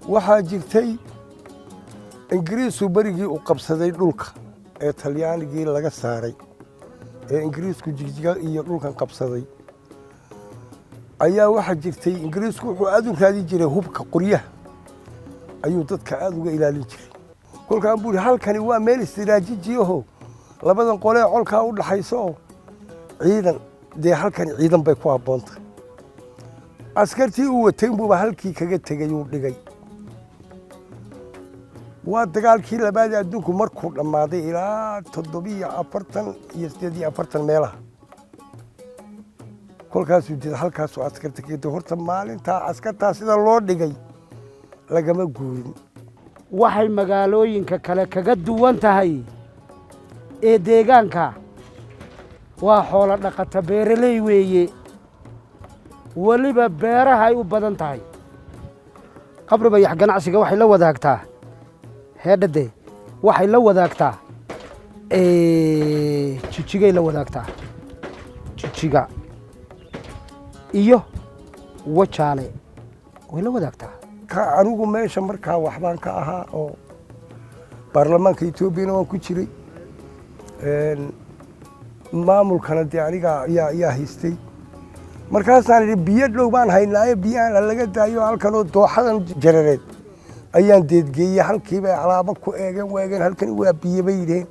Waxaa jirtay Ingiriisku berigii uu qabsaday dhulka ee Talyaanigii laga saaray, ee Ingiriisku Jigjiga iyo dhulkan qabsaday, ayaa waxaa jirtay Ingiriisku wuxuu aad u raadin jiray hubka, qoryaha ayuu dadka aad uga ilaalin jiray. Kolkaan buu yidhi, halkani waa meel istiraatiijiyaho, labadan qolee colkaa u dhaxayso oo ciidan dee halkani ciidan bay ku habboontahay. Askartii uu watay buuba halkii kaga tegey uu dhigay. Waa dagaalkii labaadii adduunku markuu dhammaaday, ilaa 47 iyo 48 meelaha kolkaasuu jeeda halkaasuu askarta kaga tegey. Horta maalintaa askartaa sida loo dhigay lagama guurin. Waxay magaalooyinka kale kaga duwan tahay ee deegaanka waa xoolo dhaqata, beeraley weeye, weliba beerahay u badan tahay. Qabri Bayax ganacsiga waxay la wadaagtaa heedhade, waxay la wadaagtaa Jijigay la wadaagtaa, Jijiga iyo Wajaale way la wadaagtaa. Ka anigu meesha markaa waxbaan ka ahaa oo baarlamaanka Etoobiyana waan ku jiray, maamulkana dee aniga ayaa haystay. Markaasaan idhi, biyo dhow baan haynaayo, biyahan laga daayo halkanoo dooxadan Jarareed ayaan deedgeeyey. Halkiibay alaabo ku eegeen, weegeen, halkani waa biyo bay yidheen,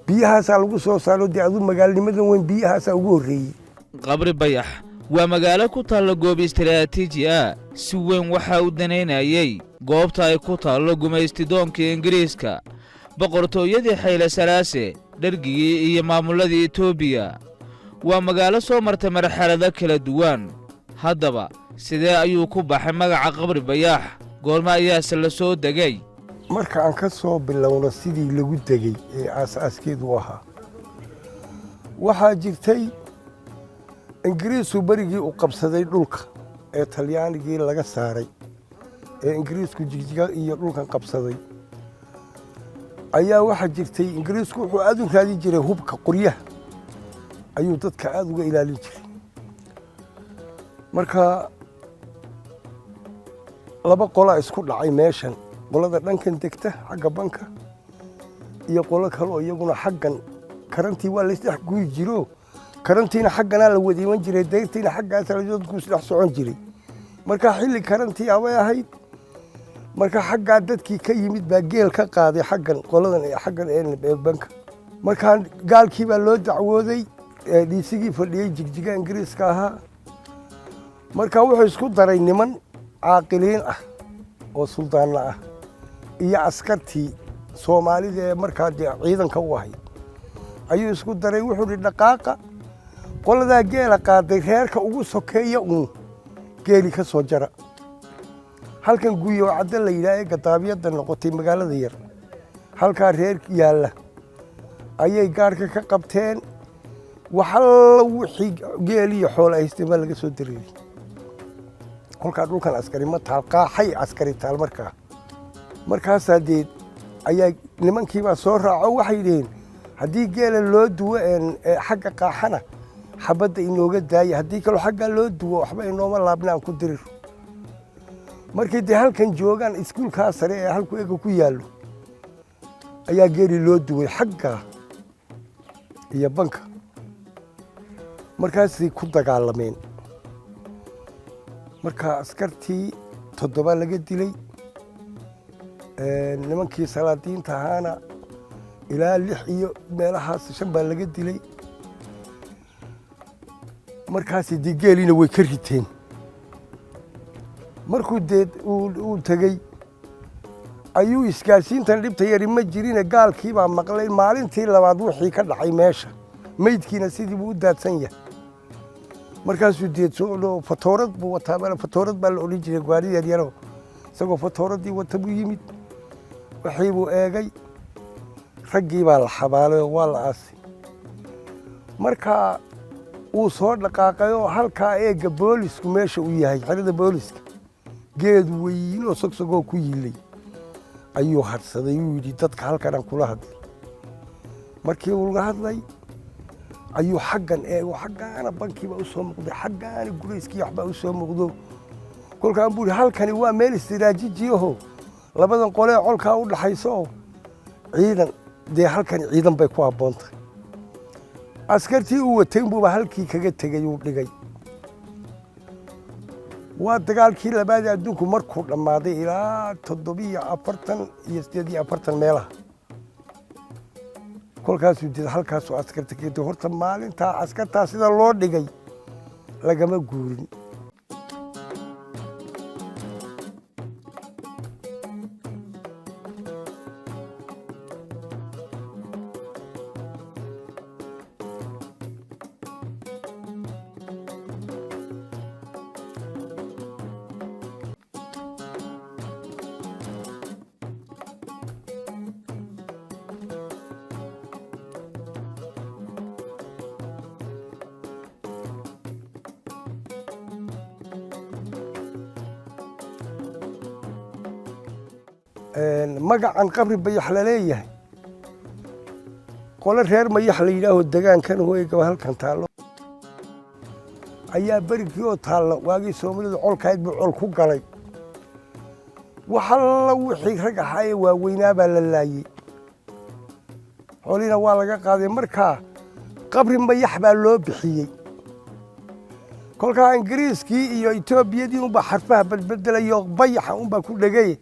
biyahaasaa lagu soo saaro. Dee aduu magaalnimadan weyn biyahaasaa ugu horreeyey. Qabri Bayax waa magaalo ku taalla goob istaraatiiji ah. Si weyn waxaa u danaynayey goobta ay ku taallo gumaystidoonkii Ingiriiska, boqortooyadii Xayle Salaase, Dhergigii iyo maamulladii Etoobiya. Waa magaalo soo martay marxalado kala duwan. Haddaba sidee ayuu ku baxay magaca Qabri Bayax? Goorma ayaase la soo degay? Marka aan ka soo bilowno sidii lagu degey ee aas-aaskeedu ahaa, waxaa jirtay Ingiriisku berigii uu qabsaday dhulka ee Talyaanigii laga saaray, ee Ingiriisku Jigjiga iyo dhulkan qabsaday, ayaa waxaa jirtay Ingiriisku wuxuu aad u raadin jiray hubka, qoryaha ayuu dadka aad uga ilaalin jiray. Marka laba qolaa isku dhacay meeshan, qolada dhankan degta xagga banka iyo qolo kale oo iyaguna xaggan. Karantii waa laysdhex guuri jiro, karantiina xagganaa la wada iman jiray, dayrtiina xaggaasa dadku isdhex socon jiray. Marka xilli karantii abay ahayd. Marka xaggaa dadkii ka yimid baa geel ka qaaday xaggan qoladan xaggan ee banka. Markaa gaalkii baa loo dacwooday, dhiisigii fadhiyey Jigjiga Ingiriiska ahaa. Marka wuxuu isku daray niman caaqiliin ah oo suldaanna ah iyo askartii Soomaalida ee markaa dee ciidanka u ahayd ayuu isku daray. Wuxuu idhi, dhaqaaqa, qoladaa geela qaaday reerka ugu sokeeya uun geeli ka soo jara. Halkan Guyo Caddo la yidhaah ee gadaabiyadda noqotay magaalada yar, halkaa reer yaalla ayay gaarhka ka qabteen. Waxalla wixii geel iyo xoolo haystay baa laga soo dareeray. Kolkaa dhulkan askari ma taal, qaaxay askari taal. Markaa markaasaa dee ayaa nimankiibaa soo raaco, waxay yidhaheen, haddii geela loo duwo xagga qaaxana xabadda inooga daaya, haddii kaloo xaggaa loo duwo waxba inooma laabna, aan ku diriro. Markay dee halkan joogaan iskuulkaa sare ee halku ega ku yaallo ayaa geeli loo duway xaggaa iyo banka. Markaasay ku dagaalameen. Marka askartii 7 laga dilay, nimankii salaadiinta ahaana ilaa lix iyo meelahaas shan baa laga dilay. Markaasi dee geeliina way ka riteen. Markuu dee uu tegey ayuu isgaarsiintan dhibta yari ma jirine, gaalkii baa maqlay maalintii labaad wixii ka dhacay meesha, meydkiina sidii buu u daadsan yahay. Markaasuu deed soo fatoorad buu wataa, fatoorad baa la odhan jiray gaari yaryaro. Isagoo fatooradii wata buu yimid, wixii buu eegay, raggii baa la xabaalay oo waa la aasay. Marka uu soo dhaqaaqay oo halkaa eegga boolisku meesha uu yahay, xerada booliska, geed weyn oo sogsogoo ku yiilay ayuu hadhsaday. Uu yidhi, "Dadka halkanaan kula hadlay." Markii uu la hadlay ayuu xaggan eego, xaggaana bankiibaa u soo muuqday, xaggaana gurayskii waxbaa u soo muuqdo. Kolkaan buu yidhi, "Halkani waa meel istiraatiijiyaho labadan qolee colkaa u dhaxayso oo ciidan dee halkani ciidan bay ku habboon tahay." Askartii uu watay buuba halkii kaga tegey, uu dhigay. Waa dagaalkii labaadii adduunku markuu dhammaaday, ilaa 47 iyo 48 meelaha kolkaasuu dida, halkaasuu askarta kaga tegey. Horta maalintaa askartaa sida loo dhigay lagama guurin. Magacan Qabri Bayax la leeyahay, qole reer Mayax la yidhaaho degaankan hoygaba halkan taallo ayaa berigii oo taalla waagii Soomaalidu colkahayd buu col ku galay. Wax alla wixii rag ahaa ee waaweynaa baa la laayey, xoolihiina waa laga qaaday. Markaa Qabri Mayax baa loo bixiyey. Kolkaa Ingiriiskii iyo Etoobiyadii unbaa xarfaha bedbedelayo, bayaxa unbaa ku dhegay.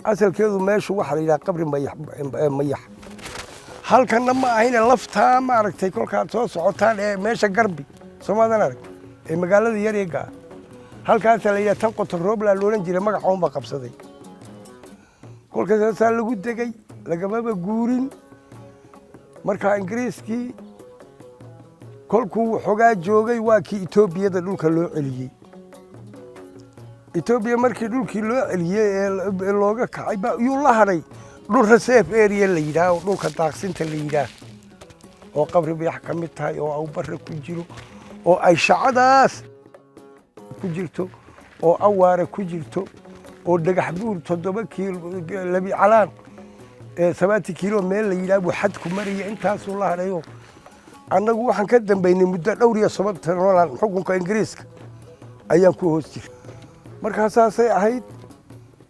Asalkeedu meeshu waxaa la yidhaha Qabri Mayax. Mayax halkanna ma ahayne, laftaa maaragtay kolkaad soo socotaan ee meesha Garbi soomaadan arag ee magaalada yareega ah, halkaasaa la yidhaha. Tan Qoto Rooblaa la odhan jiray, magaca unbaa qabsaday. Kolkaasaasaa lagu degay, lagamaba guurin. Markaa Ingiriiskii kolkuu waxoogaa joogay waa kii Etoobiyada dhulka loo celiyey. Etoobiya markii dhulkii loo celiyey ee looga kacay ba yuu la hadhay dhul reserve area la yidhaah oo dhulka daaqsinta la yidhaah, oo Qabri Bayax ka mid tahay, oo Awbarre ku jiro, oo ay Shacadaas ku jirto, oo Awaare ku jirto, oo Dhagax Buur 7 kiilo, Labi Calaan 70 kiilo meel la yidhaah buu xadku maraya. Intaasuu la hadhayo. Annagu waxaan ka dambaynay muddo dhowr iyo soban sanoonaan xukunka Ingiriiska ayaan ku hoos jiray. Markaa saasay ahayd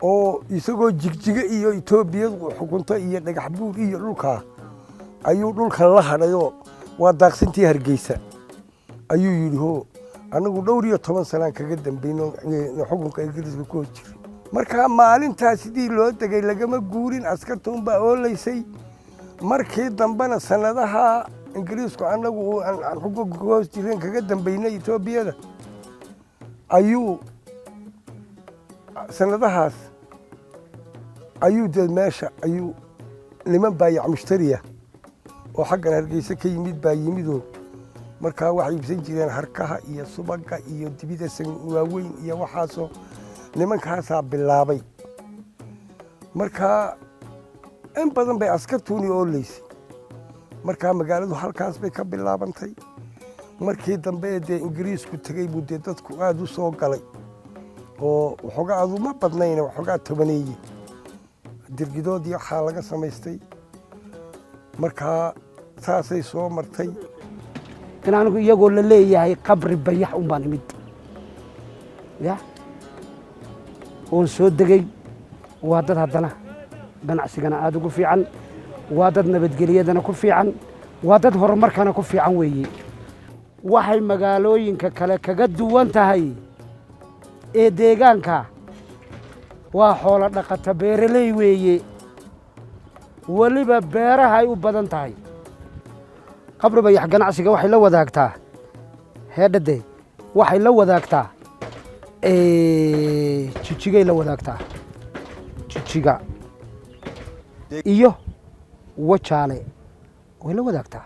oo isagoo Jigjige iyo Etoobiyadu xukunto iyo Dhagax Buur iyo dhulkaa ayuu dhulkan la hadhayoo waa daaqsintii Hargeysa ayuu yidhi. Ho, annagu dhowr iyo toban sanaan kaga dambayno xukunka Ingiriiska ku hoos jiray. Markaa maalintaa sidii loo degay lagama guurin, askarta unbaa oolaysay. Markii dambena sanadaha Ingiriisku annagu aan xukunka ku hoos jireen kaga dambaynay Etoobiyada ayuu sanadahaas ayuu dee meesha ayuu niman baayac mushtariya oo xaggan Hargeysa ka yimid baa yimidoo markaa waxay iibsan jireen harkaha iyo subaga iyo dibida waaweyn iyo waxaasoo nimankaasaa bilaabay. Markaa in badan bay askartuuni ooleysay. Markaa magaaladu halkaas bay ka bilaabantay. Markii dambe dee Ingiriisku tegey buu dee dadku aada u soo galay oo waxoogaa aduma badnayna, waxoogaa tobaneeye dirgidoodii waxaa laga samaystay. Markaa saasay soo martay. In anigu iyagoo la leeyahay Qabri Bayax un baan imid ya oon soo degey. Waa dad haddana ganacsigana aada ugu fiican, waa dad nabadgelyadana ku fiican, waa dad horumarkana ku fiican weeye. Waxay magaalooyinka kale kaga duwan tahay ee deegaanka waa xoolo dhaqata, beeraley weeye, weliba beeraha ay u badan tahay. Qabri Bayax ganacsiga waxay la wadaagtaa heedhade, waxay la wadaagtaa Jijigay la wadaagtaa, Jijiga iyo Wajaale way la wadaagtaa.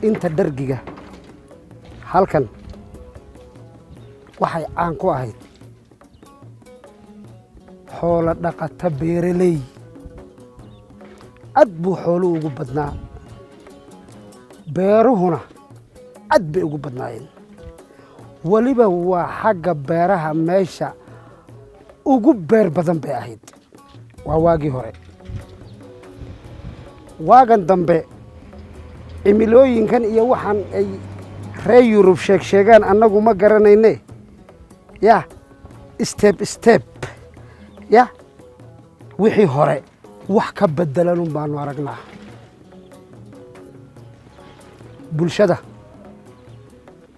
Inta dhargiga halkan waxay caan ku ahayd xoolo dhaqata, beeraley. Aad buu xooluhu ugu badnaa, beeruhuna aad bay ugu badnaayeen. Weliba waa xagga beeraha meesha ugu beer badan bay ahayd. Waa waagii hore. Waagan dambe cimilooyinkan iyo waxaan ay reer Yurub sheeg sheegaan annagu ma garanayne. Ya step step ya wixii hore wax ka bedelanun baanu aragnaa. Bulshada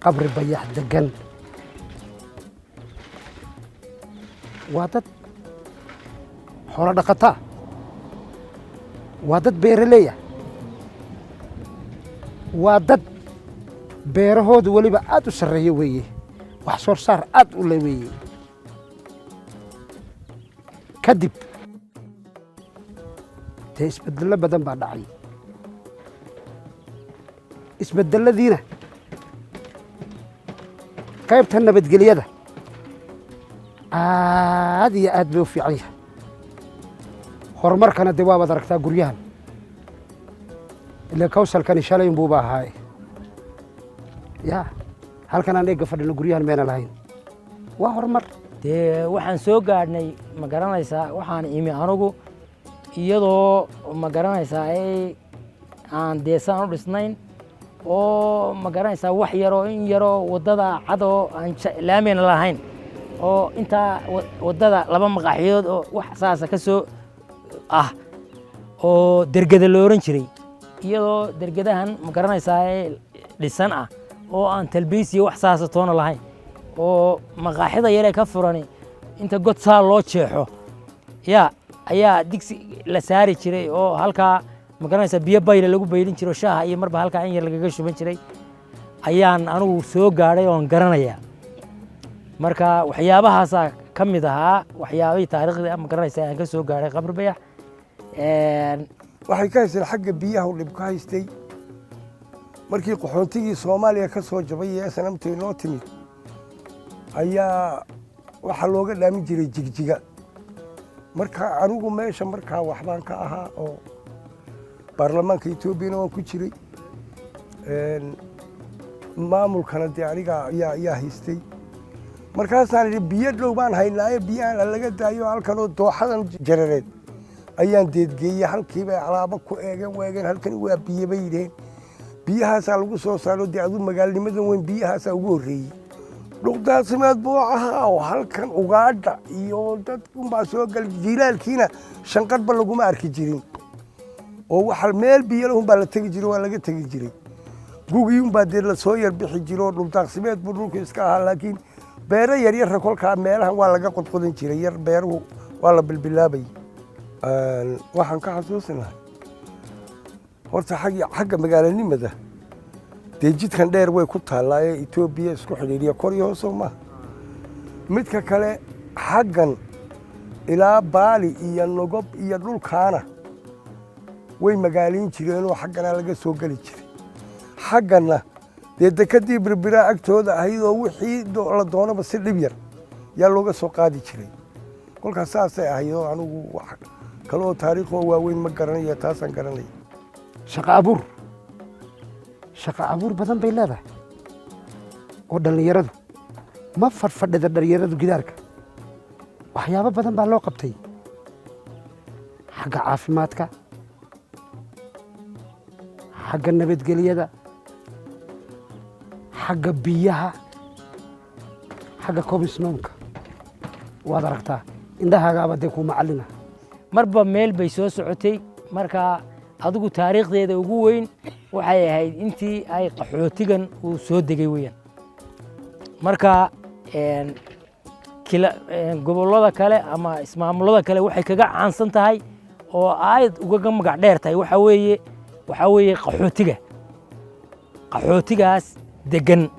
Qabri Bayax degan waa dad xoolo dhaqataa, waa dad beeraleya, waa dad beerahoodu weliba aad u sarreeyo weeye, wax soo saar aad u le weeye. Kadib dee isbeddello badan baa dhacay. Isbeddeladiina qaybta nabadgelyada aad iyo aad bay u fiican yahay. Horumarkana dee waabaad aragtaa guryahan ile kawsalkani shalay unbuuba ahaaye. Ya halkan aan eega fadhino guryahan mayna lahayn, waa horumar. Dee waxaan soo gaadhnay, ma garanaysaa, waxaan imi anugu iyadoo, ma garanaysaa, ay aan deesaan u dhisnayn oo, ma garanaysaa, wax yaroo in yaroo waddada cadoo aan laamina lahayn oo intaa waddada laba maqaaxiyood oo wax saasa ka soo ah oo dergeda lo oran jiray, iyadoo dergedahan, ma garanaysaa, ee dhisan ah oo aan talbiis iyo wax saasa toona lahayn oo maqaaxida yaree ka furani inta god saa loo jeexo ya ayaa digsi la saari jiray oo halkaa, ma garanaysaa, biyo bayle lagu baylin jiro, shaaha iyo marba halkaa in yar lagaga shuban jiray ayaan anigu soo gaadhay oon garanayaa. Marka waxyaabahaasaa ka mid ahaa waxyaabihii taariikhda, ma garanaysaa, aan ka soo gaadhay Qabri Bayax. Waxay ka haysteen xagga biyaha u dhib ka haystay markii qaxoontigii Soomaaliya ka soo jabay ee SNMta inoo timid ayaa waxaa looga dhaamin jiray Jigjiga. Marka anigu meesha markaa waxbaan ka ahaa oo baarlamaanka Etoobiyana waan ku jiray, maamulkana dee aniga ayaa haystay. Markaasaan idhi biyo dhow baan haynaaye, biyahan laga daayo halkanoo dooxadan Jarareed ayaan deedgeeyey. Halkiibay alaabo ku eegeen weegeen, halkani waa biyo bay yidheen, biyahaasaa lagu soo saaro. Dee aduu magaalnimadan weyn biyahaasaa ugu horreeyey. Dhuqdaasimeed buu ahaa oo halkan ugaadha iyo dad unbaa soo gali. Jiilaalkiina shanqarba laguma arki jirin oo waxa meel biyo lahun baa la tegi jiray, waa laga tegi jiray. Gugii unbaa dee lasoo yar bixi jiro oo dhuldaaqsimeed buu dhulku iska ahaa, laakiin beero yaryarra kolkaa meelahan waa laga qodqodan jiray yar, beeruhu waa la bilbilaabayay. Waxaan ka xasuusinahay horta xagga magaalanimada dee jidkan dheer way ku taallaa ee Etoobiya isku xidhiidhiya kor iyo hoosoo maaha. Midka kale xaggan ilaa Baali iyo Nogob iyo dhulkaana way magaalayn jireenoo xagganaa laga soo geli jiray. Xagganna dee dekadii Birbiraa agtooda ahayd oo wixii la doonaba si dhib yar yaa looga soo qaadi jiray. Kolkaas saasay ahayd oo anigu wax kale oo taariikhoo waaweyn ma garanayo, taasaan garanaya. Shaqo abuur, shaqo abuur badan bay leedahay oo dhallinyaradu ma fadhfadhida. Dhallinyaradu gidaarka waxyaabo badan baa loo qabtay, xagga caafimaadka, xagga nabadgelyada, xagga biyaha, xagga komisnoonka. Waad aragtaa indhahaagaaba dee kuu macallina. Marba meel bay soo socotay. Marka adigu taariikhdeeda ugu weyn waxay ahayd intii ay qaxootigan uu soo degay weeyaan. Marka gobollada kale ama ismaamullada kale waxay kaga caansan tahay oo aad ugaga magac dheer tahay waxaa weeye qaxootiga. Qaxootigaas degan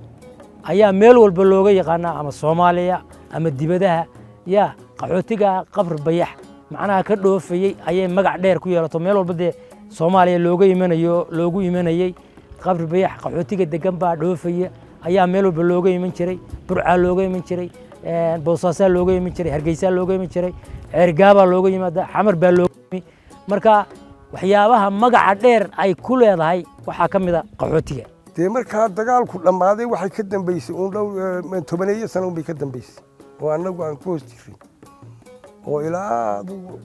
ayaa meel walba looga yaqaanaa, ama Soomaaliya ama dibadaha. Yaa qaxootiga Qabri Bayax macnaha ka dhoofayey ayay magac dheer ku yeelato meel walba dee Soomaaliya looga imanayo, loogu imanayey. Qabri Bayax qaxootiga degan baa dhoofaya, ayaa meel walba looga iman jiray. Burcaa looga iman jiray, Boosaasaa looga iman jiray, Hargeysaa looga iman jiray, Ceergaabaa looga yimaada, Xamar baa looga yimi. Marka waxyaabaha magaca dheer ay ku leedahay waxaa ka mid a qaxootiga. Dee markaa dagaalku dhammaaday waxay ka dambeysay uun dhow 10-eeyo sano unbay ka dambeysay oo annagu aan ku hoos jirray, oo ilaa adugu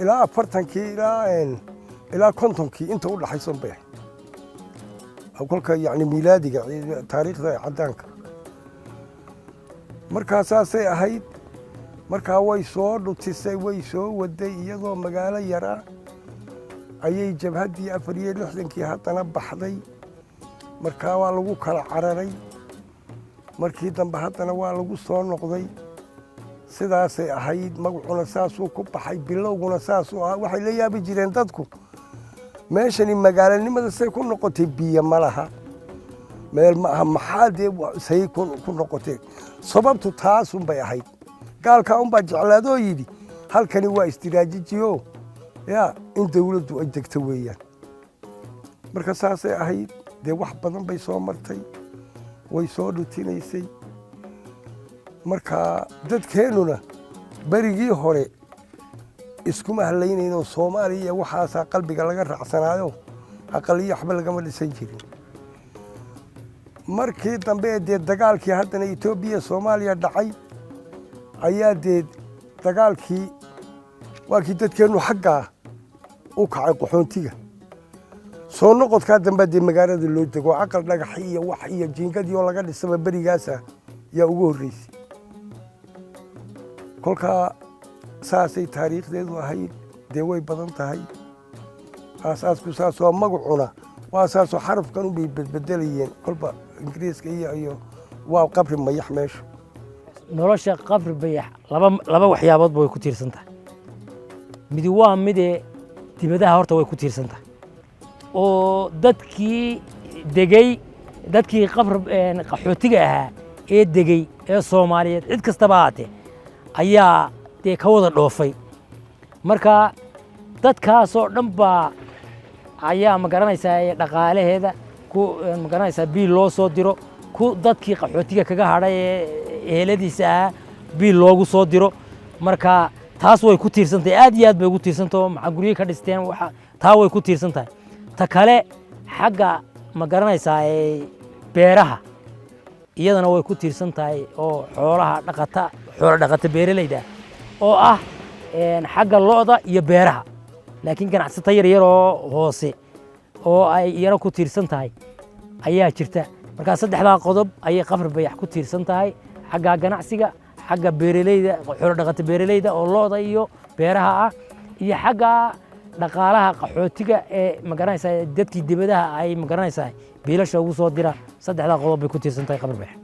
ilaa 40-kii ilaa 50-kii inta u dhaxaysa unbay ahayd, kolka yacni miilaadiga, taariikhda caddaanka. Markaa saasay ahayd. Markaa way soo dhutisay, way soo waday, iyadoo magaalo yaraa ayay jabhaddii 64-kii haddana baxday. Markaa waa lagu kala cararay, markii dambe haddana waa lagu soo noqday. Sidaasay ahayd, magacuna saasuu ku baxay, bilowguna saasuu ahaa. Waxay la yaabi jireen dadku meeshani magaalanimada say ku noqotay, biyo ma laha, meel ma aha, maxaa dee say ku noqotay? Sababtu taasun bay ahayd. Gaalkaa unbaa jeclaadoo yidhi halkani waa istiraatiijiyo ya in dawladdu ay degto weeyaan. Marka saasay ahayd. Dee wax badan bay soo martay, way soo dhutinaysay. Marka dadkeennuna berigii hore iskuma halaynaynoo Soomaaliya iyo waxaasaa qalbiga laga raacsanaayo, aqaliyo waxba lagama dhisan jirin. Markii dambe dee dagaalkii haddana Etoobiya Soomaaliya dhacay ayaa dee dagaalkii waa kii dadkeennu xaggaa u kacay qaxoontiga. Soo noqodkaa dambea dee magaalada loo dego, aqal dhagax iyo wax iyo jiingadii oo laga dhisaba berigaasa yaa ugu horreysay. Kolkaa saasay taariikhdeedu ahayd. Dee way badan tahay, aasaasku saasoo, magacuna waa saasoo, xarafkan unbay bedbedelayeen kolba Ingiriiska iyo waa Qabri Mayax meeshu. Nolosha Qabri Bayax laba waxyaaboodba way ku tiirsan tahay. Midi waa midee dibadaha horta way ku tiirsan tahay, oo dadkii degey, dadkii qabri qaxootiga ahaa ee degey ee Soomaaliyeed, cid kastaba ahaatee, ayaa dee ka wada dhoofay. Marka dadkaasoo dhan baa ayaa, ma garanaysaa, dhaqaalaheeda ku, ma garanaysaa, biil loo soo diro, ku dadkii qaxootiga kaga hadhay ee eheladiisa ahaa biil loogu soo diro. Marka taas way ku tiirsan tahay, aad iyo aad bay ugu tiirsantaho. Maxaa guryo ka dhisteen waxa taa way ku tiirsan tahay. Ta kale xagga, ma garanaysaa, beeraha iyadana way ku tiirsan tahay, oo xoolaha dhaqata, xoolo dhaqata beeralayda oo ah xagga lo'da iyo beeraha, laakiin ganacsato yar yar oo hoose oo ay iyana ku tiirsan tahay ayaa jirta. Markaa saddexdaa qodob ayay Qabri Bayax ku tiirsan tahay: xagga ganacsiga, xagga beeralayda, xoolo dhaqata beeralayda oo lo'da iyo beeraha ah, iyo xagga dhaqaalaha qaxootiga ee, ma garanaysaa, dadkii dibadaha ay, ma garanaysaa, biilasha ugu soo dira. Saddexdaa qodob bay ku tiirsan tahay Qabri Bayax.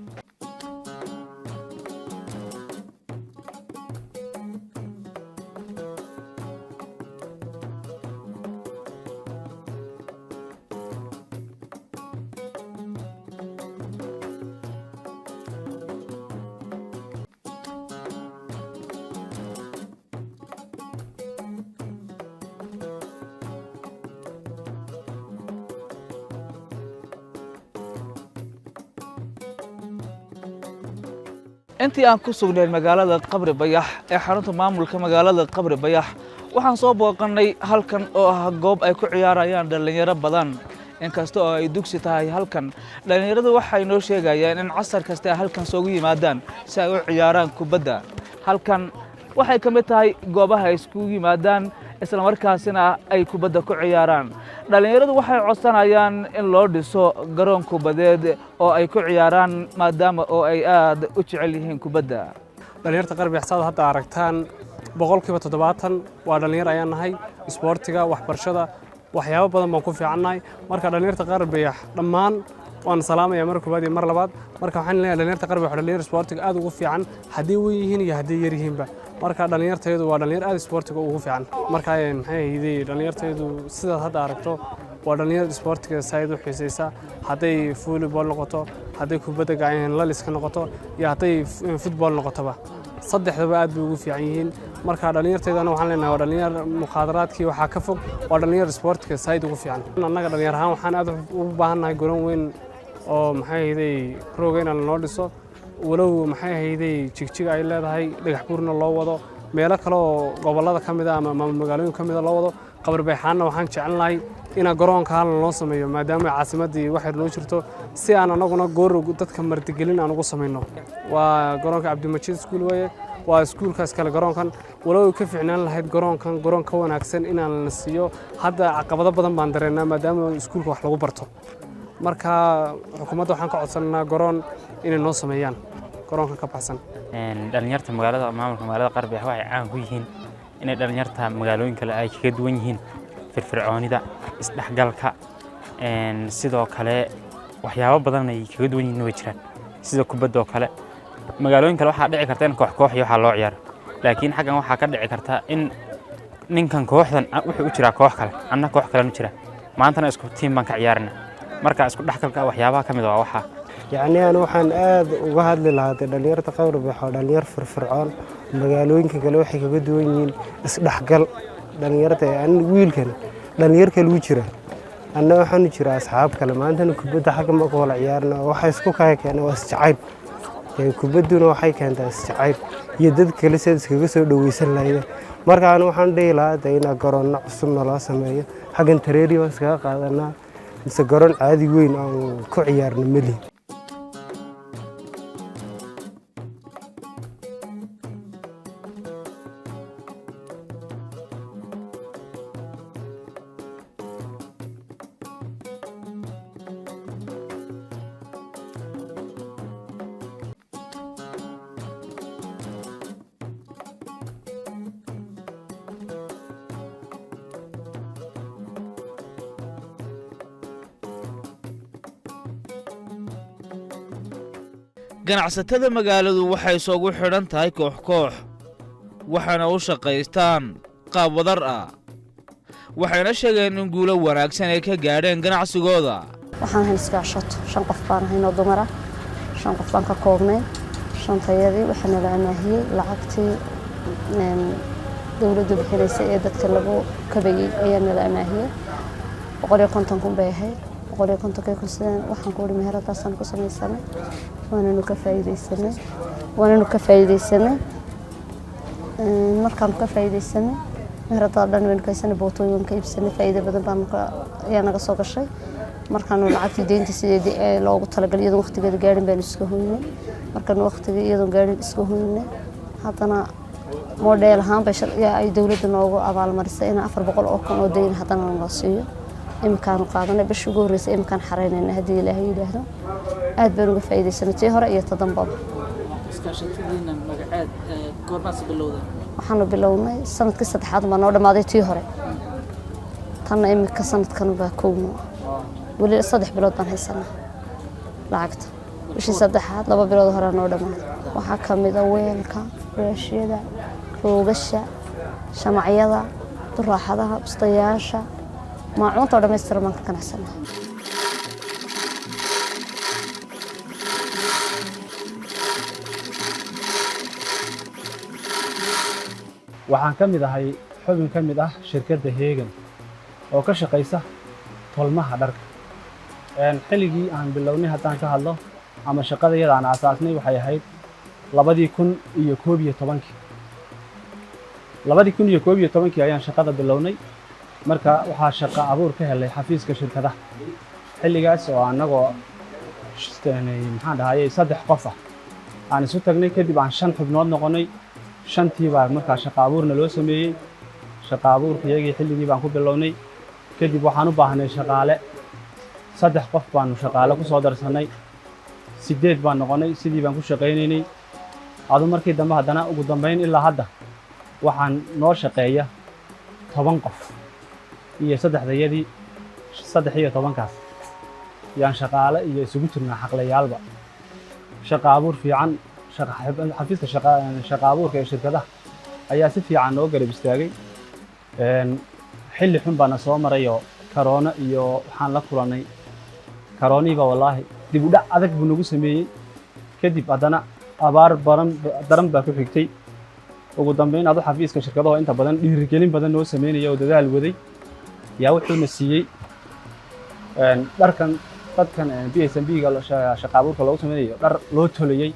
Intii aan ku sugnayn magaalada Qabri Bayax ee xarunta maamulka magaalada Qabri Bayax, waxaan soo booqannay halkan oo ah goob ay ku ciyaarayaan dhallinyaro badan. Inkasta oo ay dugsi tahay halkan, dhallinyaradu waxay noo sheegayaan in casar kasta ay halkan soogu yimaadaan si ay u ciyaaraan kubadda. Halkan waxay ka mid tahay goobaha ay iskugu yimaadaan islamarkaasina ay kubadda ku ciyaaraan. Dhallinyaradu waxay codsanayaan in loo dhiso garoon kubadeed oo ay ku ciyaaraan, maadaama oo ay aad u jecel yihiin kubadda. Dhalinyarta Qarbi saad hadda aragtaan 70% waa dhalinyar ayaan nahay. Isboortiga, waxbarashada, waxyaabo badan baan ku fiicannahay. Marka dhalinyarta Qarbiyax dhammaan waan salaamaya mar koowaad iyo mar labaad. Marka waxaan leeyahay dhalinyarta Qarbiyax waa dhalinyar isboortiga aad ugu fiican, haddii weyn yihiin iyo haddii yar yihiinba. Marka dhalinyartaydu waa dhalinyar aad isboortiga ugu fiican. Marka maxay ahayday, dhalinyartaydu sidaad hadda aragto waa dhalinyar isboortiga saaid u xiisaysa, hadday volleyball noqoto, hadday kubadda gacan laliska noqoto iyo hadday football noqotoba, saddexdaba aad bay ugu fiican yihiin. Marka dhallinyartaydana waxaan leenahay waa dhallinyar mukhaadaraadkii waxaa ka fog, waa dhallinyar isboortiga saaid ugu fiican. Annaga dhallinyar ahaan waxaan aad ugu baahannahay garoon weyn oo maxay ahayday rooga inaan noo dhiso, walow maxay ahayday Jigjiga ay leedahay, Dhagax Buurna loo wado, meelo kale oo gobollada ka mid ah ama magaalooyin ka mid ah loo wado. Qabar Bayxaanna waxaan jecelnahay inaa garoonka hal noo sameeyo, maadaama caasimaddii waxay noo jirto, si aan anaguna goor dadka martigelin aan ugu samayno. Waa garoonka Cabdimajiid Iskuul weeye, waa iskuulkaas kale garoonkan, walow ay ka fiicnaan lahayd garoonkan garoon ka wanaagsan inaan la siiyo. Hadda caqabado badan baan dareennaa maadaama iskuulka wax lagu barto. Marka xukuumadda waxaan ka codsanaynaa garoon inay noo sameeyaan garoonkan ka baxsan. Dhalinyarta magaalada, maamulka magaalada Qarbiyax waxay caan ku yihiin inay dhalinyarta magaalooyin kale ay kaga duwan yihiin firfircoonida, isdhexgalka, sidoo kale waxyaabo badan ay kaga duwan yihiin way jiraan, sida kubadda oo kale. Magaalooyin kale waxaa dhici karta in koox koox iyo waxaa loo ciyaaro, laakiin xaggan waxaa ka dhici karta in ninkan kooxdan wuxuu u jiraa koox kale, anna koox kalen u jira, maantana isku tiim baan ka ciyaarina. Marka isku dhexgalka waxyaabaha ka mid ah waa waxaa. Yacni aan waxaan aad uga hadli lahaa dee dhalinyarta Qabarbax oo dhalinyar firfircoon, magaalooyinka kale waxay kaga duwan yihiin isdhexgal. Dhalinyarta an wiilkan dhalinyar kale u jira, anna waxaan u jiraa asxaab kale, maantana kubadda xagga ma ku wala ciyaarna. Waxa isku kaya keena waa isjacayl. Kubadduna waxay keentaa isjacayl iyo dad kale sidaad iskaga soo dhaweysan lahaydeen. Marka anu waxaan dhihi lahaa dee inaa garoonno cusub naloo sameeyo. Xaggan tareeri baan iskaga qaadanaa, mise garoon caadi weyn aan ku ciyaarno melihin. Ganacsatada magaaladu waxay isugu xidhan tahay koox koox, waxaana u shaqaystaan qaab wadar ah, waxayna sheegeen in guulo wanaagsan ay ka gaadheen ganacsigooda. Waxaan ahayn iskaashato, 5 qof baan ahayn oo dumar ah, 5 qof baan ka koobnay. Shantayadii waxaa nala amaahiyey lacagtii dowladdu bixinaysay ee dadka lagu kabayey ayaa nala amaahiyey. 150,000 bay ahayd. 150-kii kun sideen waxaan ku ihi meheradaasaan ku samaysanay, waananu ka faa'iidaysanay, waananu ka faa'iidaysanay. Markaanu ka faa'iidaysanay meherada dhan waynu ka haysanay, bootooyin waan ka iibsanay, faa'iido badan baanu ka ayaa naga soo gashay. Markaanu lacagtii deynta sideedii ee loogu talagalay iyadoon waqtigeeda gaadhin baanu iska hoynay. Markaanu waqtigii iyadoon gaadhin iska hoynay, haddana modeel ahaan bay ay dowladda noogu abaalmarisay in 400,000 oo deyn haddana nala siiyo. Iminkaanu qaadanay bishii ugu horreysay, iminkaan xareynayna haddii Ilaahay yidhaahdo. Aad baan uga faa'iidaysanay tii hore iyo ta dambaba. Iskaashatadiina magaceed goormaas bilowday? Waxaanu bilownay sanadkii saddexaad baa noo dhammaaday tii hore, tanna iminka sanadkan baa kowno ah. Weli 3 bilood baan haysanaa lacagta bishii saddexaad, 2 bilood hore noo dhammaaday. Waxaa ka mid a weelka, raashyada, roogasha, shamacyada, duraaxadaha, bustayaasha, maacuunta oo dhammaystiran baan ka ganacsanaa. Waxaan ka mid ahay xubin ka mid ah shirkadda Heegan oo ka shaqaysa tolmaha dharka. Xilligii aan bilownay haddaan ka hadlo ama shaqada iyada aan aasaasnay waxay ahayd 2011-kii. 2011-kii ayaan shaqada bilownay. Marka waxaa shaqo abuur ka helay xafiiska shirkadaha xilligaas oo annagoo maxaan dhahayay 3 qof ah aan isu tagnay, kadib aan 5 xubnood noqonnay. Shantii baa markaa shaqo abuurna loo sameeyey. Shaqo abuurka iyagii xilligii baan ku bilownay. Kadib waxaan u baahnay shaqaale, 3 qof baanu shaqaale ku soo darsannay, 8 baan noqonnay. Sidii baan ku shaqaynaynay adu markii dambe haddana ugu dambayn ilaa hadda waxaan noo shaqeeya 10 qof iyo saddexdayadii, 13-kaas yaan shaqaale iyo isugu jirnaa xaqlayaalba. Shaqa abuur fiican xafiiska shaqa abuurka ee shirkadaha ayaa si fiican noo garab istaagay. Xilli xun baana soo marayoo karoona iyo waxaan la kulannay karoonihiiba, wallaahi dib u dhac adag buu nagu sameeyey. Kadib haddana abaar baran daran baa ku xigtay. Ugu dambeyn adu xafiiska shirkadaha inta badan dhiirigelin badan noo sameynaya oo dadaal waday yaa wuxuuna siiyey dharkan dadkan PSMB-ga shaqa abuurka loogu sameynayo, dhar loo tolayey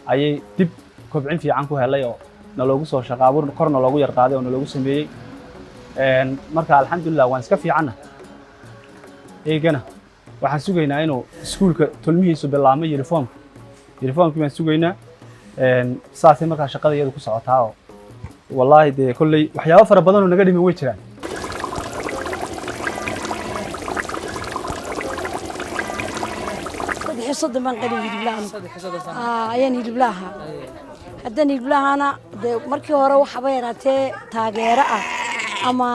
ayay dib kobcin fiican ku helay oo naloogu soo shaqa abuur korna loogu yar qaaday oo naloogu sameeyey. Marka alxamdulilah waan iska fiicanna. Eegana waxaan sugaynaa inuu iskuulka tolmihiisu bilaabmay uniformka, uniformkii baan sugaynaa. Saasay markaa shaqada iyadu ku socotaa oo wallaahi dee kolley waxyaabo fara badan oo naga dhiman way jiraan. 33 baan qalin hiliblahan ayaan hiliblaha. Haddaan hiliblahaana dee markii hore waxaba yaraatee taageero ah ama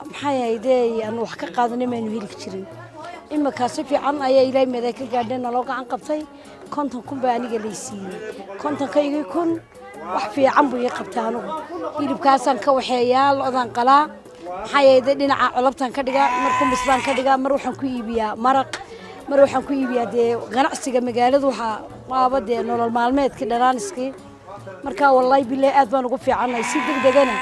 maxay ahaydee aan wax ka qaadanay maynu heli jirin. Iminka si fiican ayaa Ilaahay meeday ka gaadheen, naloo gacan qabtay. 50,000 baa aniga lay siiyey. 50-kaygii kun wax fiican buu ii qabtay. Anigu hilibkaasaan ka waxeeyaa, lo'daan qalaa, maxaa yeelay dhinaca colobtaan ka dhigaa, mar kumis baan ka dhigaa, mar waxaan ku iibiyaa maraq, mar waxaan ku iibiyaa dee ganacsiga magaalada, waxaa waaba dee nolol maalmeedkii dhanaaniskii. Marka wallaahi bilaahi aad baan ugu fiicannahay. Si degdegana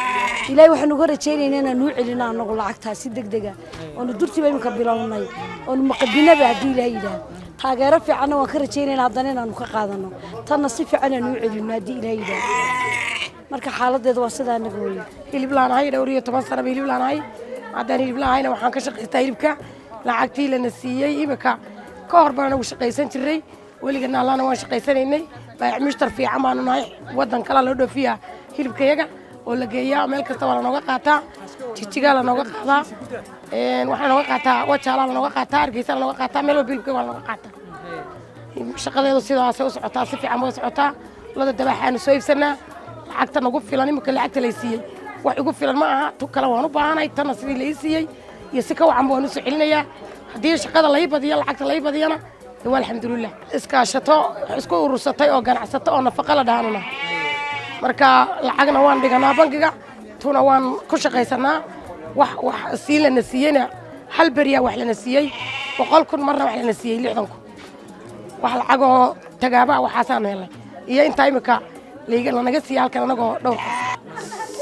Ilaahay waxaan uga rajaynaynaa inaan nuu celino anagu lacagtaas si degdega, oonu durtiiba iminka bilownay oonu maqadinaba haddii Ilaahay yidhaah. Taageero fiicanna waan ka rajaynaynaa haddana inaanu ka qaadano tanna si fiican aan nuu celino haddii Ilaahay yidhaah. Marka xaaladeedu waa sidaa anaga weeye. Hilib laanahay dhowr iyo toban sanaba hilib laanahay. Haddaan hilib laahayna waxaan ka shaqaystaa hilibka lacagtii lana siiyey. Imika ka hor baan anagu shaqaysan jiray, weligana Allahna waan shaqaysanaynay. Baayac mushtar fiican baanu nahay. Waddan kalaa loo dhoofiyaa hilibkayaga oo la geeyaa, meel kasta waa lanooga qaataa. Jijigaa lanooga qaadaa, waxaa lanooga qaataa Wajaalaa lanooga qaataa, Hargeysa lanooga qaataa, meel walba hilibkayaga waa lanooga qaataa. Shaqadeedu sidaasay u socotaa, si fiican bay u socotaa. Loda dabaaxaanu soo iibsanaa lacagta nagu filan. Imika lacagta lay siiyey wax igu filan ma aha, tu kale waan u baahanahay. Tanna sidii la ii siiyey iyo si ka wacan waan u soo celinayaa haddii shaqada lai badiyo, lacagta lai badiyana dee waa alxamdulilah. Iskaashato isku urursatay oo ganacsato oo nafaqa la dhahanuna. Marka lacagna waan dhiganaa bangiga, tuna waan ku shaqaysanaa. Wax sii lana siiyeyna hal beriyaa wax lana siiyey 100,000, marna wax lana siiyey 60,000. Wax lacagoo tagaaba waxaasaanu helnay iyo intaa imika lanaga siiyey halkan anagoo dhowr qof.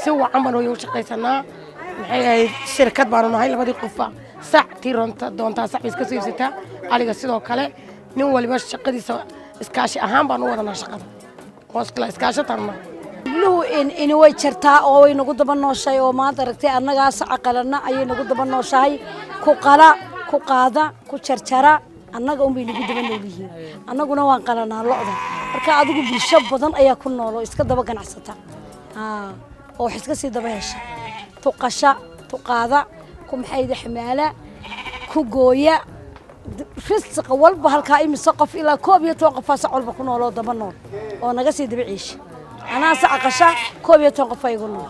Si wacan baan hooyo u shaqaysanaa. Maxay ahayd, shirkad baanu nahay. Labadii qofba sac tii roonta doontaa sac bay iska soo iibsataa, aliga sidoo kale. Nin waliba shaqadiisa iskaashi ahaan baanu u wadanaa shaqada oo iskaashataanu nahay. Ibluhu in way jartaa oo way nagu daba nooshahay oo maanta aragtay annagaa saca qalana ayay nagu daba nooshahay, ku qala, ku qaada, ku jarjara, annaga unbay nagu daba nool yihiin. Annaguna waan qalanaa lo'da. Marka adigu bulsho badan ayaa ku nool oo iska daba ganacsata oo wax iska sii daba hesha, tuqasha, tuqaada, ku maxayda xamaala, ku gooya risiqa walba halkaa. Imise qof? Ilaa 11 qofaa sac walba ku nool oo daba nool oo naga sii daba ciisha. Anaa saca qasha, 11 qof igu nool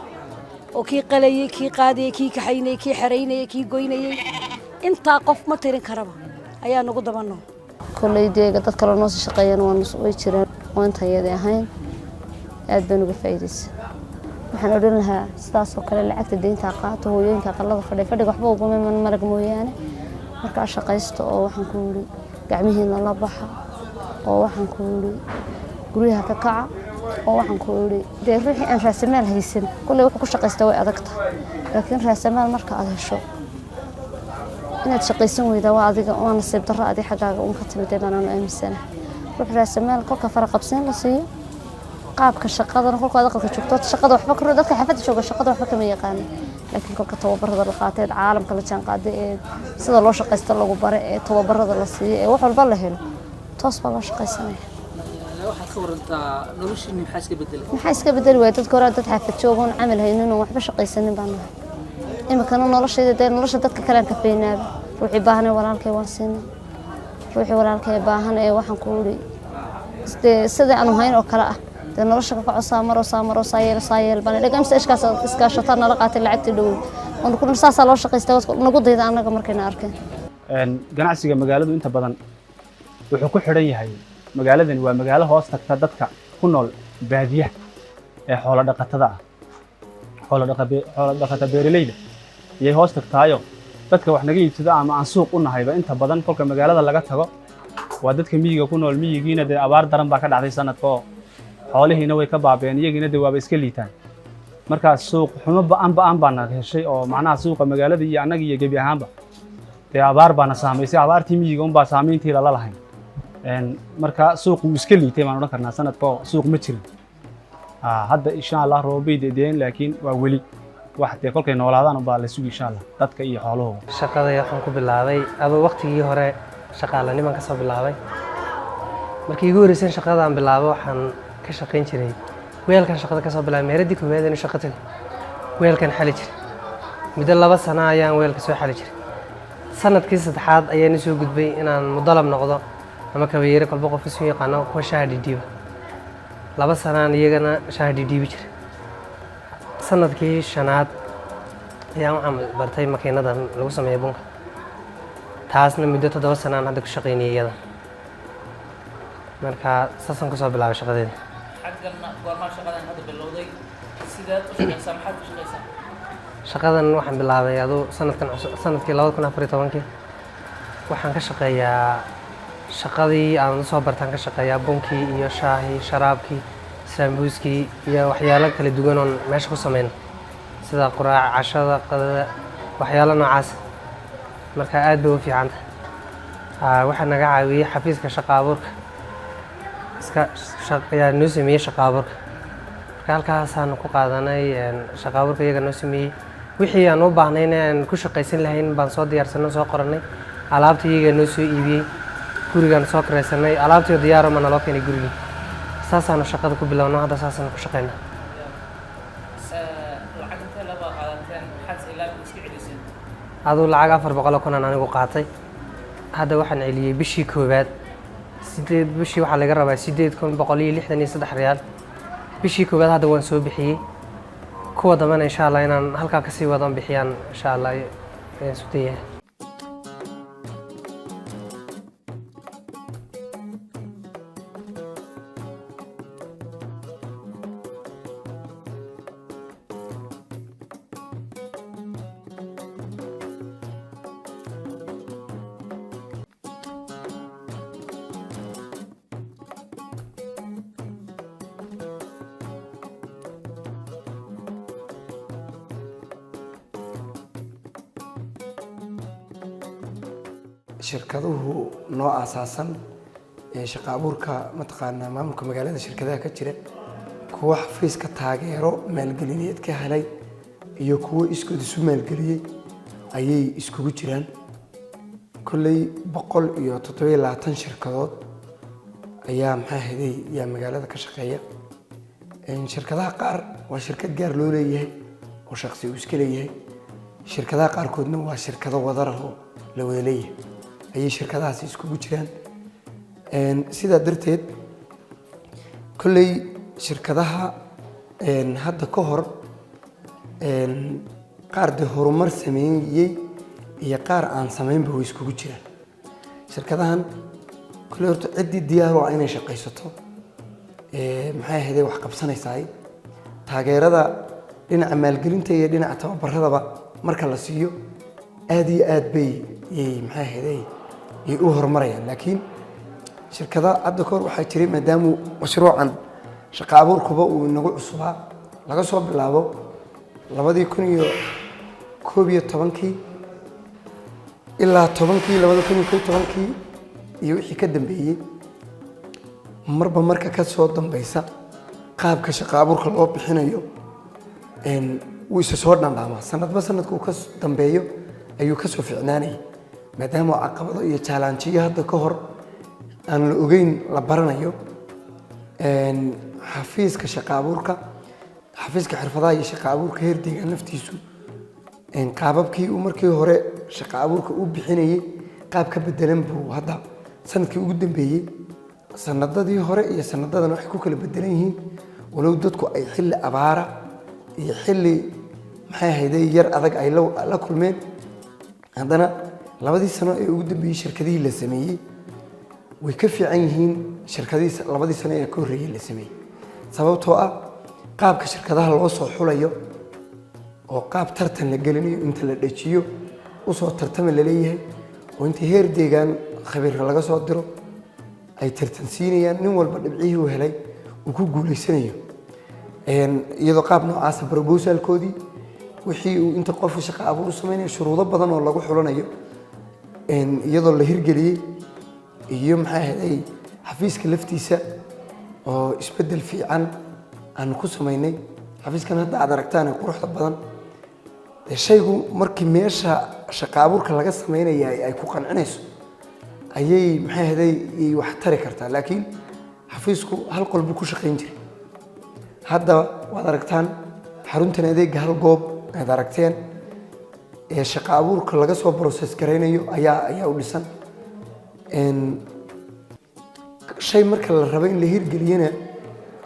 oo kii qalayey, kii qaadayey, kii kaxaynayey, kii xeraynayey, kii goynayey. Intaa qof ma tirin karaba ayaa nagu daba nool. Kolley dee dad kale noo sii shaqeeyana way jiraan oo inta iyada ahayn aad baan uga faa'iidaysa. Waxaan odhan lahaa sidaas oo kale lacagta deynta qaato hooyooyinka aqalada fadhiya, fadhiga waxba uguma iman marag mooyaane. Markaa shaqaysta oo waxaan ku yidhi gacmihiina la baxa oo waxaan ku yidhi guryaha ka kaca oo waxaan ku yidhi dee ruuxii aan raasamaal haysan kolley wuxuu ku shaqaystaa way adag tahay, laakiin raasamaal marka aad hesho inaad shaqaysan weydaa waa adiga waa nasiib darro adi xaggaaga uun ka timid baan aanu aaminsanahay. Ruux raasamaal kolka faraqabsiin la siiyo qaabka shaqadana, kolka aad aqalka joogto shaqada waxba ka dadka xaafadda jooga shaqada waxba kama yaqaanin, laakiin kolka tababarada la qaatay, caalamka la jaan qaaday, ee sida loo shaqaysto lagu bare, ee tababarada la siiyo, ee wax walba la helo, toos baa loo shaqaysanaya. Waxaad ka warantaa noloshiinni maxaa iska bedelay? Maxaa iska bedeli waaya? Dadka hore dad xaafad joogoon camal haynin oon waxba shaqaysanin baan nahay. Iminkana noloshayda dee nolosha dadka kale aan kafaynaaba. Ruuxii baahan ee walaalkay waan siinay, ruuxii walaalkay baahan ee waxaan ku uri dee sidii aanu hayn oo kale ah dee nolosha ka kaco, saa maro, saa maro, saa yeel, saa yeel baan dhaga. Mise ishkaas iskaashataa nala qaatay lacagtii dhowow oon ku saasaa loo shaqaystaa nagu dayda annaga markayna arkeen. Ganacsiga magaaladu inta badan wuxuu ku xidhan yahay magaaladani waa magaalo hoos tagta dadka ku nool baadiyaha ee xoolo dhaqatada ah, xoolo dhaqata beeraleyda iyay hoos tagtaayo. Dadka wax naga iibsada ama aan suuq u nahayba inta badan kolka magaalada laga tago waa dadka miyiga ku nool. Miyigiina dee abaar daran baa ka dhacday sanadka oo Xoolihiina way ka baabeen, iyagiina dee waaba iska liitaan. Markaa suuq xumo ba'an ba'an baana heshay oo macnaha suuqa magaalada iyo annaga iyo gebi ahaanba dee abaar baana saamaysay. Abaartii miyiga unbaa saamayntii lala lahayn. Marka suuq wuu iska liitay baan odhan karnaa sanadka oo suuq ma jirin. Hadda insha Allah roobay dedeen, laakiin waa weli wax dee kolkay noolaadaan unbaa la sugi insha Allah dadka iyo xoolahooda. Shaqada waxaan ku bilaabay adoo waqtigii hore shaqaalanimaan ka soo bilaabay. Markii igu horreysay shaqadaan bilaabo waxaan ka shaqayn jiray weelkan. Shaqada ka soo bilaabay meeradii koowaad inuu shaqo tago weelkan xali jiray. Muddo 2 sano ayaan weelka soo xali jiray. Sanadkii saddexaad ayaan soo gudbay inaan mudalab noqdo ama kabayere, kolba qof isu yaqaano, kuwa shaaha dhidhiiba. 2 sanaan iyagana shaaha dhidhiibi jiray. Sanadkii shanaad ayaan waxaan bartay makiinada lagu sameeyo bunka. Taasna muddo 7 sanaan hadda ku shaqaynayay iyada. Marka saasaan kusoo bilaabay shaqadeeda. Xagganna goormaa shaqadan hadda bilowday? Sidaad u shaqaysaa? Maxaad ku shaqaysaa? Shaqadan waxaan bilaabay aduu sanadkan cusub, sanadkii 2014-kii. Waxaan ka shaqeeyaa shaqadii aan usoo bartaan ka shaqeeyaa, bunkii iyo shaahii, sharaabkii, saambuuskii iyo waxyaalo kala duwan oon meesha ku sameyno, sida quraaca, cashada, qadada, waxyaalo noocaas. Marka aad bay u fiican tahay. Waxaa naga caawiyey xafiiska shaqa abuurka iska ayaa noo sameeyey shaqa abuurka. Marka halkaasaanu ku qaadanay shaqa abuurka, iyaga noo sameeyey wixii aan u baahnayn aan ku shaqaysan lahayn baan soo diyaarsanay, soo qoranay. Alaabta iyaga noo soo iibiyey, gurigaan soo kiraysanay, alaabtii diyaaro ma naloo keenay gurigii. Saasaanu shaqada ku bilowno, hadda saasaanu ku shaqaynaa. Lacag intee laba qaadateen? Maxaad ilaa iska celiseen? Aduu lacag 400,000 aan anigu qaatay. Hadda waxaan celiyey bishii koowaad sideed bishii waxaa laga rabaa 8,163 riyaal. Bishii koowaad hadda waan soo bixiyey. Kuwa dambena insha Allah inaan halkaa kasii wadan bixiyaan insha Allah ayaan isku dayahay. Shirkaduhu noo aasaasan ee shaqa abuurka mataqaanaa maamulka magaalada, shirkadaha ka jira, kuwa xafiiska taageero maalgelineed ka helay iyo kuwo iskood isu maalgeliyey ayay iskugu jiraan. Kolley 127 shirkadood ayaa maxaa ahaday yaa magaalada ka shaqeeya. Shirkadaha qaar waa shirkad gaar loo leeyahay oo shaqsi uu iska leeyahay, shirkadaha qaarkoodna waa shirkado wadarah oo la wada leeyahay ayay shirkadahaasi iskugu jiraan. Sidaa darteed kolley shirkadaha hadda ka hor qaar dee horumar sameeyey iyo qaar aan samaynba way iskugu jiraan. Shirkadahan kolley horta ciddii diyaar u ah inay shaqaysato maxay ahayd wax qabsanaysaay, taageerada dhinaca maalgelinta iyo dhinaca tababaradaba marka la siiyo aad iyo aad bay yay maxay ahayd yay u horumarayaan. Laakiin shirkada hadda kahor waxaa jiray, maadaama mashruucan shaqa abuurkuba uu inagu cusubaa laga soo bilaabo 2011-kii ilaa tobankii 2011-kii iyo wixii ka dambeeyey, marba marka ka soo dambeysa qaabka shaqa abuurka loo bixinayo wuu isa soo dhandhaamaa. Sanadba sanadka uu ka dambeeyo ayuu ka soo ficnaanayay, maadaama caqabado iyo jaalaanjiyo hadda ka hor aan la ogeyn la baranayo. Xafiiska shaqa abuurka, xafiiska xirfadaha iyo shaqa abuurka heer deegaan naftiisu qaababkii uu markii hore shaqa abuurka u bixinayey qaab ka bedelan buu hadda sanadkii ugu dambeeyey. Sanadadii hore iyo sanadadan waxay ku kala bedelan yihiin, walow dadku ay xilli abaara iyo xilli maxay ahayday yar adag ay la kulmeen, haddana labadii sano ee ugu dambeeyey shirkadihii la sameeyey way ka fiican yihiin shirkadihii labadii sano ee ka horreeyey la sameeyey, sababtoo ah qaabka shirkadaha loo soo xulayo oo qaab tartan la gelinayo, inta la dhejiyo usoo tartama laleeyahay oo inta heer deegaan khabiirka laga soo diro ay tartan siinayaan, nin walba dhibcihii uu helay Uu ku guuleysanayo iyadoo qaab noocaasa proposalkoodii wixii uu inta qofka shaqo abuur u sameynaya, shuruudo badan oo lagu xulanayo, iyadoo la hirgeliyey, iyo maxay ahayd xafiiska laftiisa oo isbeddel fiican aan ku samaynay. Xafiiskan hadda aad aragtaan ee quruxda badan dee, shaygu markii meesha shaqo abuurka laga sameynaya ay ku qancinayso ayay maxay ahayd wax tari kartaa. Laakiin xafiisku hal qol buu ku shaqayn jiray. Hadda waad aragtaan xaruntan adeega hal goob aad aragteen ee shaqo abuurka laga soo process garaynayo ayaa u dhisan. Shay marka la rabo in la hirgeliyana,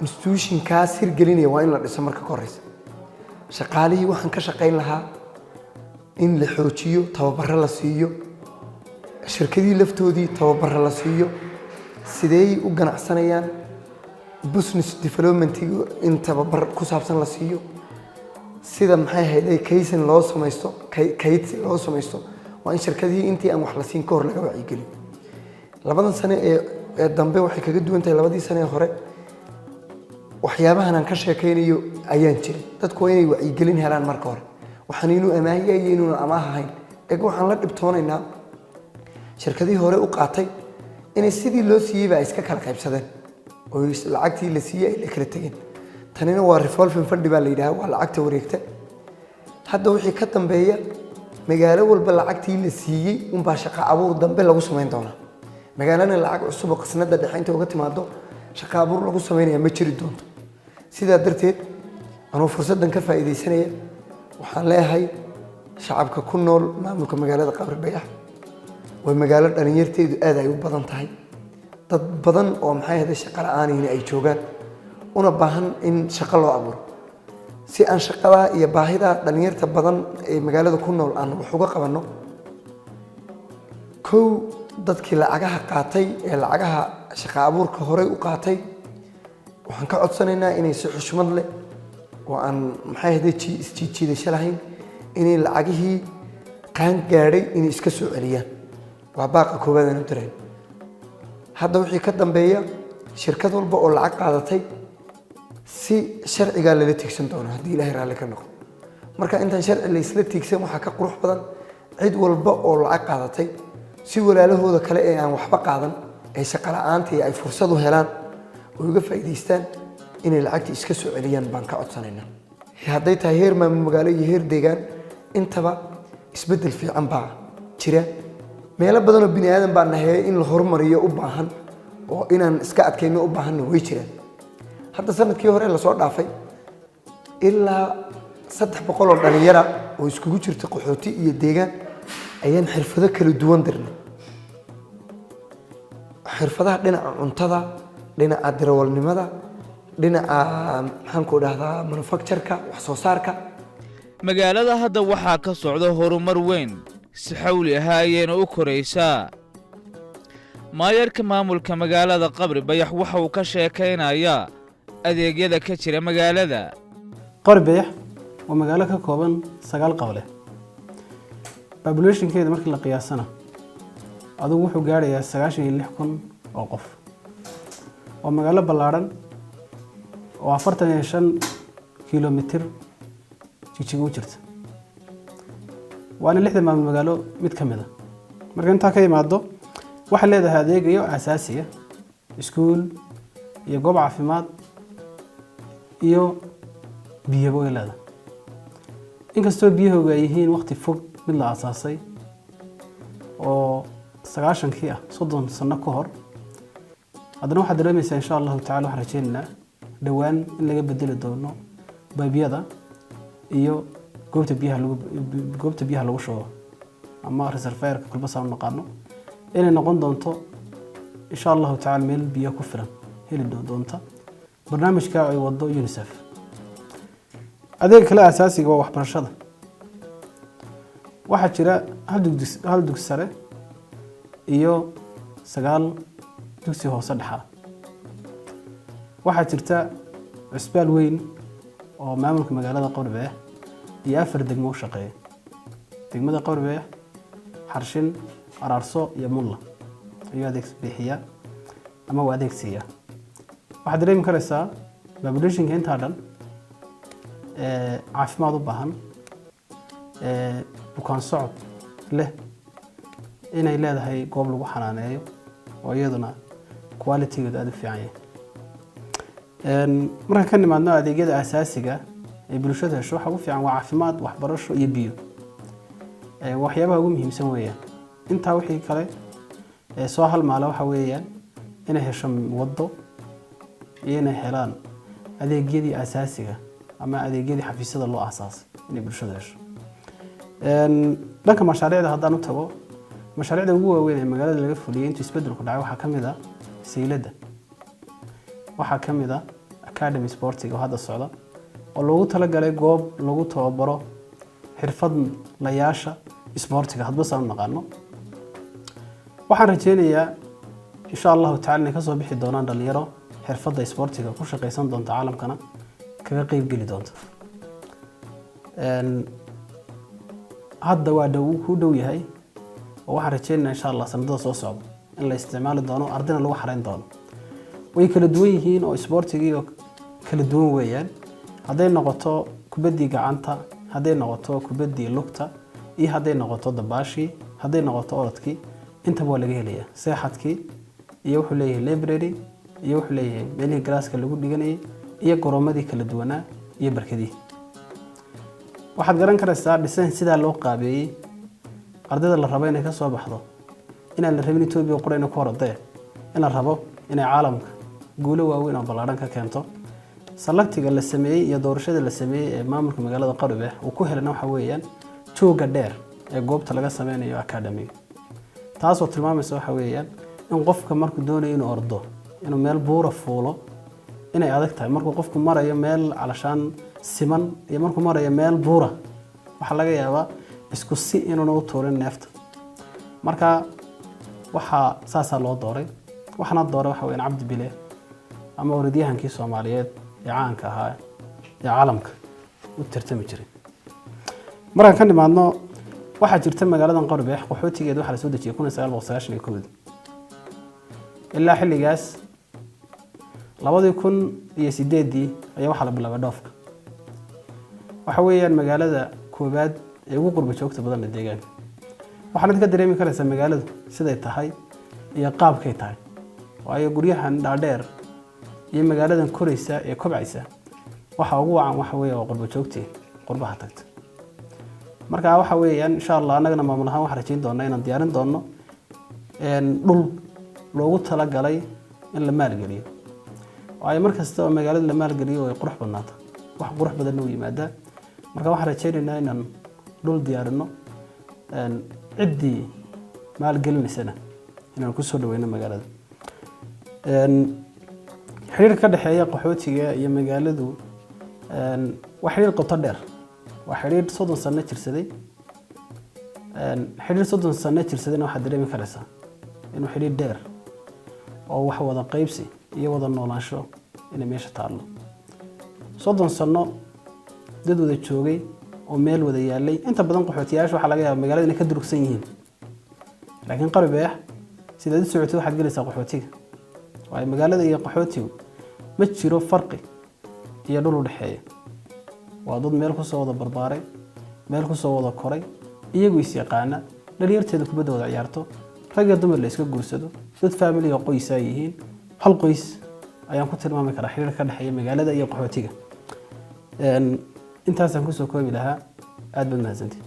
institutionkaas hirgelinaya waa in la dhiso marka ka horeysa. Shaqaalihii waxaan ka shaqayn lahaa in la xoojiyo, tababaro la siiyo, shirkadihii laftoodii tababaro la siiyo, sideey u ganacsanayaan, business development in tababar ku saabsan la siiyo, sida maxay ahayd kaysan loo samaysto, kaydsi loo samaysto. Waa in shirkadihii intii aan wax la siin ka hor laga wacyigeliyo. 2dan sane ee dambe waxay kaga duwan tahay 2dii sane ee hore, waxyaabahan aan ka sheekaynayo ayaan jirin. Dadku waa inay wacyigelin helaan marka hore, waxaan inuu amaahya iyo inuuna amaah ahayn. Eeg, waxaan la dhibtoonaynaa shirkadihii hore u qaatay inay sidii loo siiyey ba ay iska kala qaybsadeen oo lacagtii la siiyey ay la kala tegeen. Tanina waa revolving fund baa la yidhaha, waa lacagta wareegta. Hadda wixii ka dambeeya, magaalo walba lacagtii la siiyey unbaa shaqo abuur dambe lagu samayn doonaa. Magaalana lacag cusub oo qasnada dhexe inta uga timaado shaqo abuur lagu samaynaya ma jiri doonto. Sidaa darteed, anuu fursaddan ka faa'iidaysanaya, waxaan leeyahay shacabka ku nool maamulka magaalada Qabri Bayax, waa magaalo dhalinyarteedu aad ay u badan tahay, dad badan oo maxay ahayd shaqo la'aanihina ay joogaan, una baahan in shaqo loo abuuro. Si aan shaqada iyo baahida dhalinyarta badan ee magaalada ku nool aan wax uga qabanno, kow, dadkii lacagaha qaatay ee lacagaha shaqo abuurka horey u qaatay, waxaan ka codsanaynaa inay si xushmad leh oo aan maxay ahayd isjiijiidasho lahayn inay lacagihii qaan gaadhay inay iska soo celiyaan. Waa baaqa koowaad aan u dirayn. Hadda wixii ka dambeeya, shirkad walba oo lacag qaadatay si sharcigaa lala tiigsan doono, haddii Ilaahay raalli ka noqo. Marka intaan sharci la isla tiigsan, waxaa ka qurux badan cid walba oo lacag qaadatay si walaalahooda kale ee aan waxba qaadan ee shaqo la'aantii ay fursad u helaan oo uga faa'iidaystaan inay lacagta iska soo celiyaan baan ka codsanaynaa. Hadday tahay heer maamul magaalo iyo heer deegaan intaba, isbeddel fiican baa jira. Meelo badan oo bini aadan baa nahay in la horumariyo u baahan oo inaan iska adkayno u baahanna way jiraan. Hadda sanadkii hore lasoo dhaafay, ilaa 300 oo dhalinyara oo iskugu jirta qaxooti iyo deegaan ayaan xirfado kala duwan dirnay: xirfadaha dhinaca cuntada, dhinaca darawalnimada, dhinaca maxaan ku dhahdaa manufactureka, wax soo saarka. Magaalada hadda waxaa ka socda horumar weyn, si xawli ah ayayna u koraysaa. Maayarka maamulka magaalada Qabri Bayax waxa uu ka sheekaynayaa adeegyada ka jira magaalada. Qabri Bayax waa magaalo ka kooban 9 qabale. Populationkeeda markii la qiyaasana adigu wuxuu gaadhayaa 96,000 oo qof. Waa magaalo ballaadhan oo 45 kilomitir Jigjiga u jirta, waana lixda maamul magaalo mid ka mid a. Marka intaa ka yimaado, waxay leedahay adeegyo asaasiya, iskuul iyo goob caafimaad iyo biyaba way leedahay, inkastoo biyahooga ay yihiin waqti fog mid la aasaasay oo 90kii ah, 30 sano ka hor. Haddana waxaad dareemaysaa, insha Allahu tacala, waxaan rajaynaynaa dhowaan in laga bedeli doono baybyada iyo goobta biyaha lagu shubo ama reservoirka kulba saan u naqaano, inay noqon doonto insha Allahu tacala meel biyo ku filan heli doonta barnaamijka ay wado UNICEF. Adeega kale asaasiga waa waxbarashada. Waxaa jira hal dugsi sare iyo 9 dugsi hoose dhexa. Waxaa jirta cusbaal weyn oo maamulka magaalada Qabri Bayax iyo afar degmo u shaqeeya: degmada Qabri Bayax, Xarshin, Araarso iyo Mulla ayuu adeeg bixiya ama uu adeeg siiya. Waxaad dareemi karaysaa populationka intaa dhan caafimaad u baahan, bukaan socod leh, inay leedahay goob lagu xanaaneeyo oo iyaduna qualitygeedu aada u fiican yahay. Markaan ka nimaadno adeegyada asaasiga ee bulshadu hesho, waxa ugu fiican waa caafimaad, waxbarasho iyo biyo. Waxyaabaha ugu muhiimsan weeyaan intaa. Wixii kale ee soo halmaala waxa weeyaan inay hesho waddo iyo inay helaan adeegyadii asaasiga ama adeegyadii xafiisyada loo aasaasay inay bulshadu hesho. Dhanka mashaariicda haddaan u tago, mashaariicda ugu waaweyn ee magaalada laga fuliyey intuu isbeddelku dhacay waxaa ka mid ah sayladda, waxaa ka mid ah academy sportiga oo hadda socda, oo loogu talagalay goob lagu tababaro xirfadlayaasha isboortiga hadba saan u naqaano. Waxaan rajeynayaa insha Allahu tacala inay kasoo bixi doonaan dhalinyaro xirfadda isboortiga ku shaqaysan doonta, caalamkana kaga qeyb geli doonta. Hadda waa dhow ku dhow yahay, oo waxaan rajeynayaa insha Allah sanadada soo socda in la isticmaali doono, ardayna lagu xareyn doono. Way kala duwan yihiin oo isboortigii oo kala duwan weeyaan, hadday noqoto kubaddii gacanta, hadday noqoto kubaddii lugta, iyo hadday noqoto dabaashii, hadday noqoto orodkii, intaba waa laga helayaa. Seexadkii iyo wuxuu leeyahay library, iyo wuxuu leeyahay meelihii galaaska lagu dhiganayay, iyo goroomadii kala duwanaa, iyo barkadihii. Waxaad garan karaysaa dhisan sidaa loo qaabeeyey ardayda la rabo inay ka soo baxdo, inaan la rabin Etoobiya qura inay ku orodee, in la rabo inay caalamka guulo waaweyn oo ballaadhan ka keento. Salagtiga la sameeyey iyo doorashada la sameeyey ee maamulka magaalada Qarubex uu ku helana waxa weeyaan jooga dheer ee goobta laga sameynayo academiga, taasoo tilmaamaysa waxa weeyaan in qofka markuu doonayo inuu ordo, inuu meel buura fuulo, inay adag tahay. Markuu qofku marayo meel calashaan siman iyo markuu marayo meel buura, waxaa laga yaabaa isku si inuuna u tuurin neefta. Marka waxaa saasaa loo dooray. Waxaana dooray waxa weyaan Cabdi Bile ama orodyahankii Soomaaliyeed ee caanka ahaa ee caalamka u tartami jiray. Markaan ka nimaadno, waxaa jirta magaaladan Qorbeex qaxootigeeda waxaa la soo dejiyey 1991-dii. Ilaa xilligaas 2008-dii ayaa waxaa la bilaabay dhoofka. Waxa weeyaan magaalada koowaad ee ugu qurba joogta badan ee deegaanka. Waxaanad ka dareemi karaysaa magaaladu siday tahay iyo qaabkay tahay, waayo guryahan dhaadheer iyo magaaladan koraysa ee kobcaysa waxa ugu wacan waxa weeye waa qurba joogtii qurbaha tagta. Marka waxa weeyaan insha Allah annagana maamul ahaan waxaan rajayn doonaa inaan diyaarin doono dhul loogu talagalay in la maalgeliyo, waayo mar kasta oo magaalada la maalgeliyo way qurux badnaata, wax qurux badanna u yimaadaa. Marka waxaan rajaynaynaa inaan dhul diyaarino, ciddii maalgelinaysana inaan kusoo dhaweyno magaalada. Xiriirka ka dhexeeya qaxootiga iyo magaaladu waa xiriir qoto dheer, waa xiriir 30 sano jirsaday. Xiriir 30 sano jirsadayna waxaad dareemi karaysaa inuu xiriir dheer oo wax wada qaybsi iyo wada noolaansho inay meesha taallo. 30 sano dad wada joogay oo meel wada yaalay. Inta badan qaxootiyaasha waxaa laga yaabaa magaalada inay ka durugsan yihiin, laakiin Qaribeex sidaad u socotid waxaad gelaysaa qaxootiga, waayo magaalada iyo qaxootigu ma jiro farqi iyo dhul u dhexeeya. Waa dad meel kusoo wada barbaaray, meel kusoo wada koray, iyagu is yaqaana, dhalinyarteeda kubadda wada ciyaarto, rag iyo dumar la iska guursado, dad faamiliga qoysaa yihiin. Hal qoys ayaan ku tilmaami karaa xiriirka ka dhexeeya magaalada iyo qaxootiga. Intaasaan kusoo koobi lahaa. Aad baad mahadsantihi.